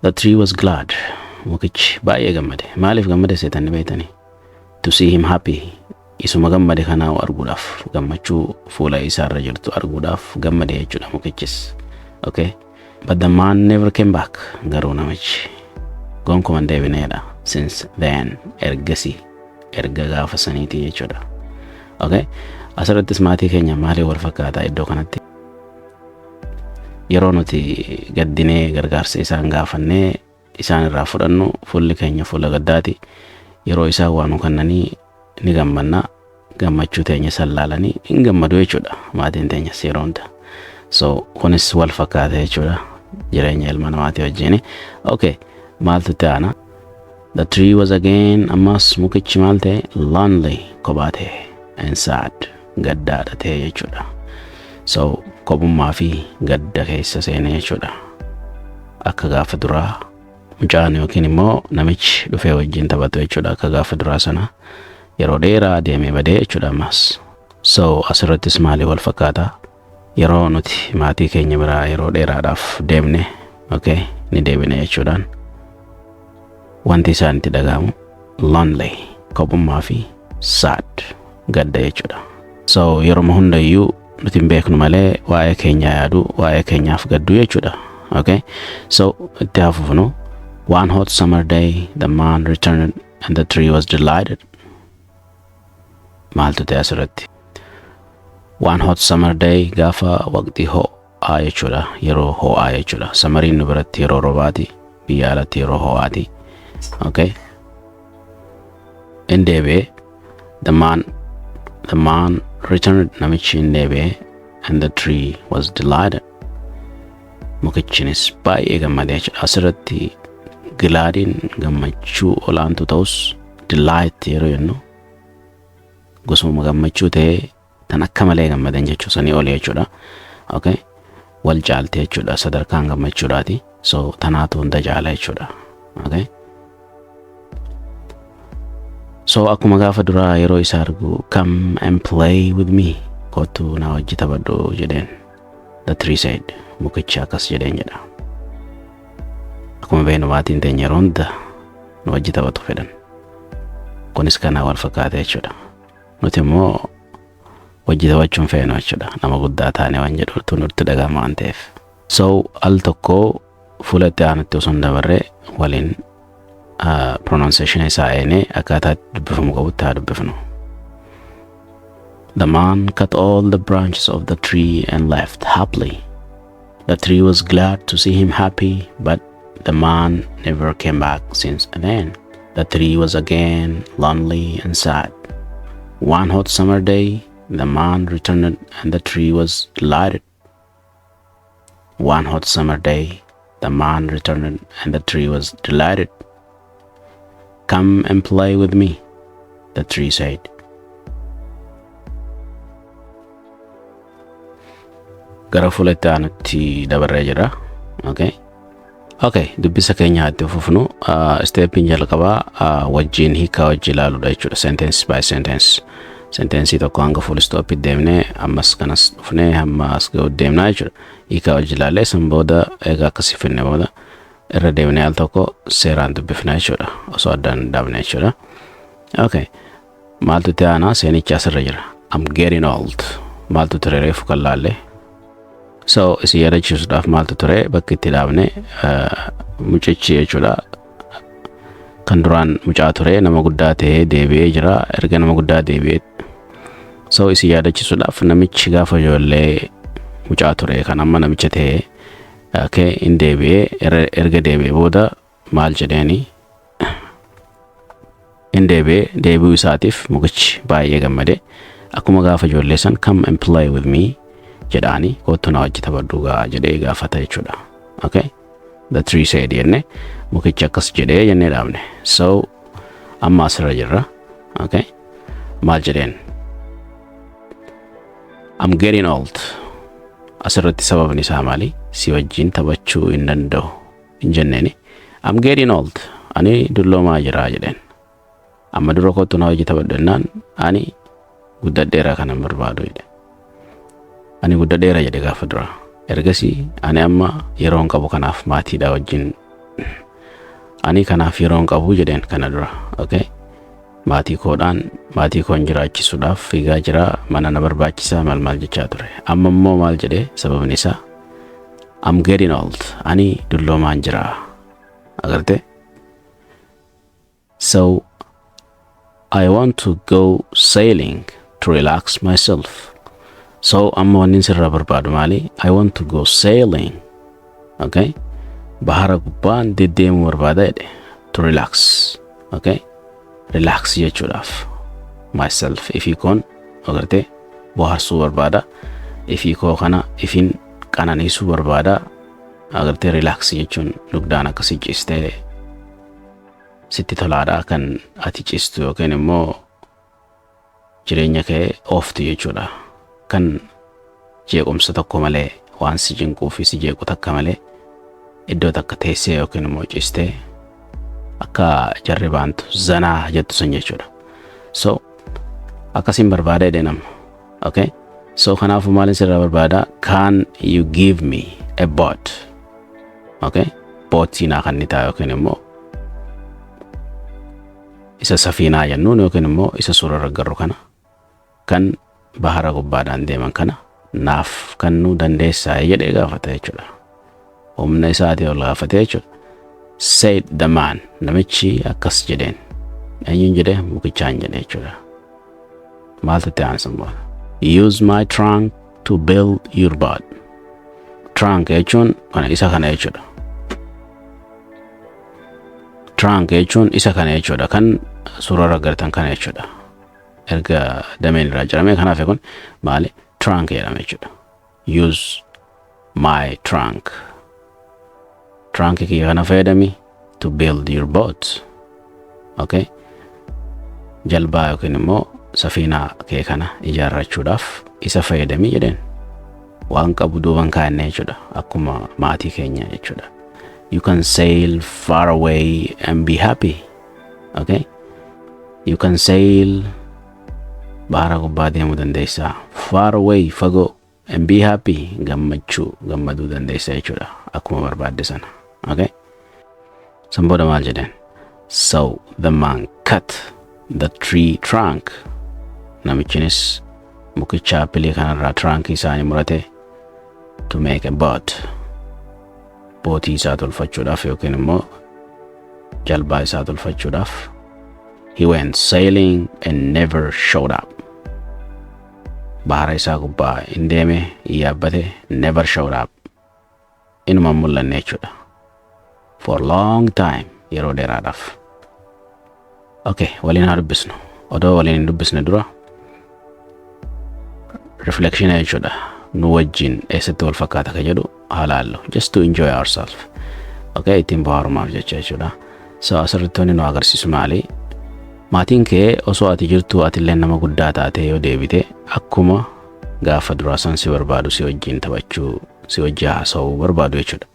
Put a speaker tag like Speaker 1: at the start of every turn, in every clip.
Speaker 1: The tree was glad. Mukichi baay'ee gammade. Maaliif gammade seetanni beektanii? To see him happy. Isuma gammade kanaa arguudhaaf, gammachuu fuula isaarra jirtu arguudhaaf gammade jechuudha mukichis. Okay? But the man never came back. Garuu namichi gonkumaa hin deebineedha. Since then, ergasii, erga gaafa saniitii jechuudha. Okay? Asirrattis maatii keenya maaliin wal fakkaataa iddoo kanatti? Yeroo nuti gaddinee gargaarsa isaan gaafannee isaan irraa fudhannu, fuulli keenya fuula gaddaati. Yeroo isaan waa nu kennanii ni gammanna. Gammachuu teenya sallaalanii hin gammadu jechuudha maatiin teenyas yeroo hunda. So kunis wal fakkaata jechuudha jireenya ilma namaatii wajjin. Okay, maaltu itti aana? The tree was again, ammas mukichi maal ta'e? Lonely, kophaa ta'e, and sad, gaddaadha ta'e jechuudha. So kophummaa fi gadda keessa seene jechuudha. Akka gaafa duraa mucaan yookiin immoo namichi dhufee wajjin taphatu jechuudha. Akka gaafa duraa sana yeroo dheeraa deemee badee jechuudha ammas. So asirrattis maalii wal fakkaata? Yeroo nuti maatii keenya biraa yeroo dheeraadhaaf deemne, okay, ni deebine jechuudhaan wanti isaan itti dhaga'amu lonely, kophummaa fi sad, gadda jechuudha. So yeroo hundayyuu nuti hin beeknu malee waa'ee keenyaa yaadu, waa'ee keenyaaf gaddu jechuudha. Okay? So itti hafufnu. One hot summer day the man returned and the tree was delighted. Maaltu ta'e asirratti? One hot summer day, gaafa waqtii ho'aa jechuudha. Yeroo ho'aa jechuudha. Summeriin nu biratti yeroo robaati. Biyya alatti yeroo ho'aati. Okay? In deebi'ee, the man returned, namichi in deebi'ee, and the tree was delighted. Mukichinis baay'ee gammadee jechuudha. Asirratti gladiin gammachuu olaantu ta'us, delight yeroo jennu gosuma gammachuu ta'ee tan akka malee gammadan jechuu sanii oli jechuudha. Okay? Wal caalte jechuudha sadarkaan gammachuudhaati. So tanaatu hunda caala jechuudha. Okay? So akkuma gaafa duraa yeroo isa argu, "Come and play with me," kottu na wajji taphadhu jedheen. The tree said, mukichi akkas jedheen jedha. Akkuma beeknu maatiin teenya yeroo hunda nu wajji taphatu fedhan. Kunis kana wal fakkaate jechuudha. Nuti immoo wajji taphachuun feenu jechuudha. Nama guddaa taane waan jedhutu nutti dhagahama waan ta'eef. So al tokko fuula itti aanutti osoo hin dabarree waliin pronunciation isaa eenee akkaataa itti dubbifamu qabutti haa dubbifnu. The man cut all the branches of the tree and left happily. The tree was glad to see him happy, but the man never came back since then. The tree was again lonely and sad. One hot summer day, the man returned and the tree was delighted. One hot summer day, the man returned and the tree was delighted. "Come and play with me," the tree said. Gara fuula itti aanutti dabarree jira. Okay. Okay, dubbisa keenya itti fufnu. Stepiin jalqabaa wajjin hiikaa wajji ilaaluudha jechuudha. Sentence by sentence. Sentencii tokko hanga full stop deemnee, ammas kanas dhufnee hamma as ga'u deemnaa jechuudha. Hiikaa wajji ilaallee, san booda egaa akkasii finne booda irra deemnee al tokko seeraan dubbifna jechuudha. Osoo addaan hin dhaabne jechuudha. Okay. Maaltu itti aanaa? Seenichi asirra jira. I'm getting old. Maaltu ture reefu kan laalle? So isin yaadachiisuudhaaf maaltu ture bakki itti dhaabne? Mucichi jechuudha, kan duraan mucaa ture nama guddaa ta'ee deebi'ee jira. Erga nama guddaa deebi'ee, so isin yaadachiisuudhaaf, namichi gaafa ijoollee mucaa ture kan amma namicha ta'ee, okay, in deebi'ee. Erga deebi'ee booda maal jedheeni? In deebi'ee. Deebi'uu isaatiif mukichi baay'ee gammade. Akkuma gaafa ijoollee san "Come and play with me" jedhaani, kottu na wajji taphadhu gaa jedhee gaafata jechuudha. Okay? The tree said jenne, mukichi akkas jedhee jennee dhaabne. So amma asirra jirra. Okay? Maal jedheen? I'm getting old. Asirratti sababni isaa maali? Si wajjin taphachuu hin danda'u hin jenneeni. I'm getting old. Ani dulloomaa jira jedheen. Amma dura kottu na wajji taphadhu jennaan, ani guddadheera kanan barbaadu jedhe. Ani guddadheera jedhe gaafa dura. Ergasii ani amma yeroo hin qabu, kanaaf maatiidha wajjin Ani kanaaf yeroon qabu jedheen kana dura. Okay? Maatii koodhaan, maatii koon jiraachisuudhaaf fiigaa jira, mana na barbaachisaa, maal maal jechaa ture. Amma immoo maal jedhee? Sababni isaa, "I'm getting old." Ani dulloomaan jira. Agarte? So I want to go sailing to relax myself. So amma wanni sirraa barbaadu maali? I want to go sailing. Okay? Bahara gubbaan deddeemuu barbaada jedhe. To relax. Okay? Relax jechuudhaaf. Myself, ifii koon, agartee, bohaarsuu barbaada. Ifii koo kana ifin qananiisuu barbaada. Agartee, relax jechuun dugdaan akkasii ciistee sitti tolaadha kan ati ciistu yookiin immoo jireenya kee ooftu jechuudha. Kan jeequmsa tokko malee, waan si cinquu fi si jeequ takka malee, iddoo takka teessee yookiin immoo ciistee akka jarri baantu zanaa jettu sun jechuudha. So akkasiin barbaada jedhee nama. Okay? So kanaafuu maalin sirraa barbaada? Can you give me a boat? Okay? Bootii naa kennitaa yookiin immoo isa safiinaa jennuun yookiin immoo isa suura irra agarru kana, kan bahara gubbaadhaan deeman kana naaf kennuu dandeessaa jedhee gaafata jechuudha. Humna isaatii ol gaafate jechuudha. Said the man, namichi akkas jedheen. Eenyuun jedhee? Mukichaan jedhe jechuudha. Maaltu itti aansan booda? "Use my trunk to build your boat." Trunk jechuun kana, isa kana jechuudha. Trunk jechuun isa kana jechuudha. Kan suuraa irra agartan kana jechuudha. Erga dameen irraa cirame kanaaf kun maali? Trunk jedhama jechuudha. "Use my trunk." Trunk kiyya kana fayyadami "to build your boat." Okay? Jalbaa yookiin immoo safiinaa kee kana ijaarrachuudhaaf isa fayyadamii jedheen. Waan qabu duuban kaa'anne jechuudha. Akkuma maatii keenya jechuudha. "You can sail far away and be happy." Okay? You can sail, bahara gubbaa deemuu dandeessaa. "Far away", fagoo, "and be happy", gammachuu gammaduu dandeessa jechuudha. Akkuma barbaadde sana. Okay? San booda maal jedheen? So the man cut the tree trunk. Namichinis mukicha appilii kanarraa trunkii isaanii murate "to make a boat." Bootii isaa tolfachuudhaaf yookiin immoo jalbaa isaa tolfachuudhaaf. He went sailing and never showed up. Bahara isaa gubbaa hin deeme, hin yaabbate, never showed up. Inuma hin mul'anne jechuudha. For long time, yeroo dheeraadhaaf. Okay, waliin haa dubbisnu. Odoo waliin hin dubbisne dura reflection jechuudha. Nu wajjin eessatti wal fakkaata ka jedhu haa laallu. Just to enjoy ourselves. Okay, ittiin bohaarumaaf jecha jechuudha. So asirratti wanni nu agarsiisu maali? Maatiin kee osoo ati jirtu, atillee nama guddaa taate yoo deebite, akkuma gaafa duraa san si barbaadu, si wajjin taphachuu, si wajjin haasa'uu barbaadu jechuudha.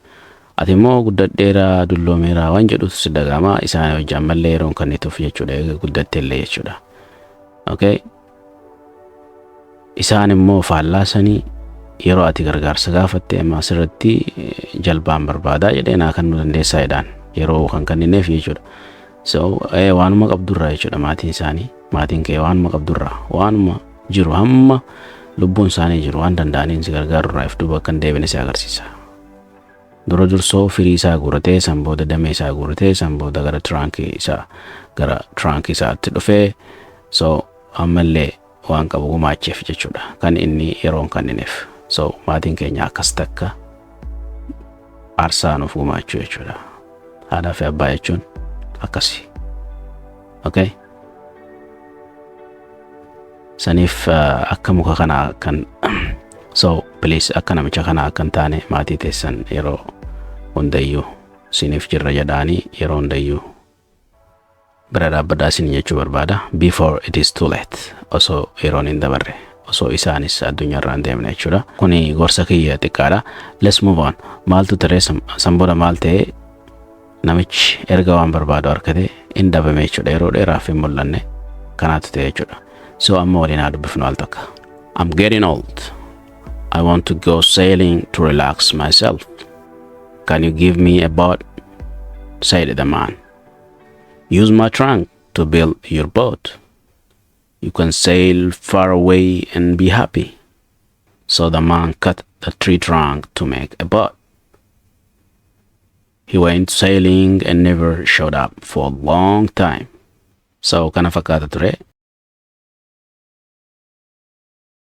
Speaker 1: Ati immoo guddadheeraa, dulloomeeraa waan jedhutu si dhaga'ama, isaan wajjin ammallee yeroon kennituuf jechuudha, eega guddatteellee jechuudha. Okay? Isaan immoo faallaa sanii yeroo ati gargaarsa gaafatte, amma asirratti jalbaan barbaadaa jedhee, naa kennuu dandeessaa jedhaan, yeroo kan kennineef jechuudha. So waanuma qabdurraa jechuudha, maatiin isaanii, maatiin kee waanuma qabdurraa, waanuma jiru, hamma lubbuun isaanii jiru waan danda'aniin si gargaarurraa if duuba akka hin deebine si agarsiisa. Dura dursoo firii isaa guuratee, san booda damee isaa guuratee, san booda gara trunkii isaatti dhufee, so ammallee waan qabu gumaacheef jechuudha kan inni yeroon kennineef. So maatiin keenya akkas takka aarsaa nuuf gumaachuu jechuudha. Haadhaa fi abbaa jechuun akkasi. Okay? Saniif akka muka kanaa kan, so please, akka namicha kanaa akka hin taane, maatii teessan yeroo hundayyuu isiniif jirra jedhaanii yeroo hundayyuu bira dhaabbadhaa isin jechuu barbaada. Before it is too late, osoo yeroon hin dabarre, osoo isaanis addunyaarraa hin deemne jechuudha. Kuni gorsa kiyya xiqqaadha. Let's move on. Maaltu ture san booda? Maal ta'e? Namichi erga waan barbaadu argate hin dhabame jechuudha. Yeroo dheeraaf hin mul'anne, kanaatu ta'e jechuudha. So amma waliin haa dubbifnu al takka. I'm getting old. I want to go sailing to relax myself. Can you give me a boat? said the man. "Use my trunk to build your boat. You can sail far away and be happy." So the man cut the tree trunk to make a boat. He went sailing and never showed up for a long time. So kana fakkaata ture.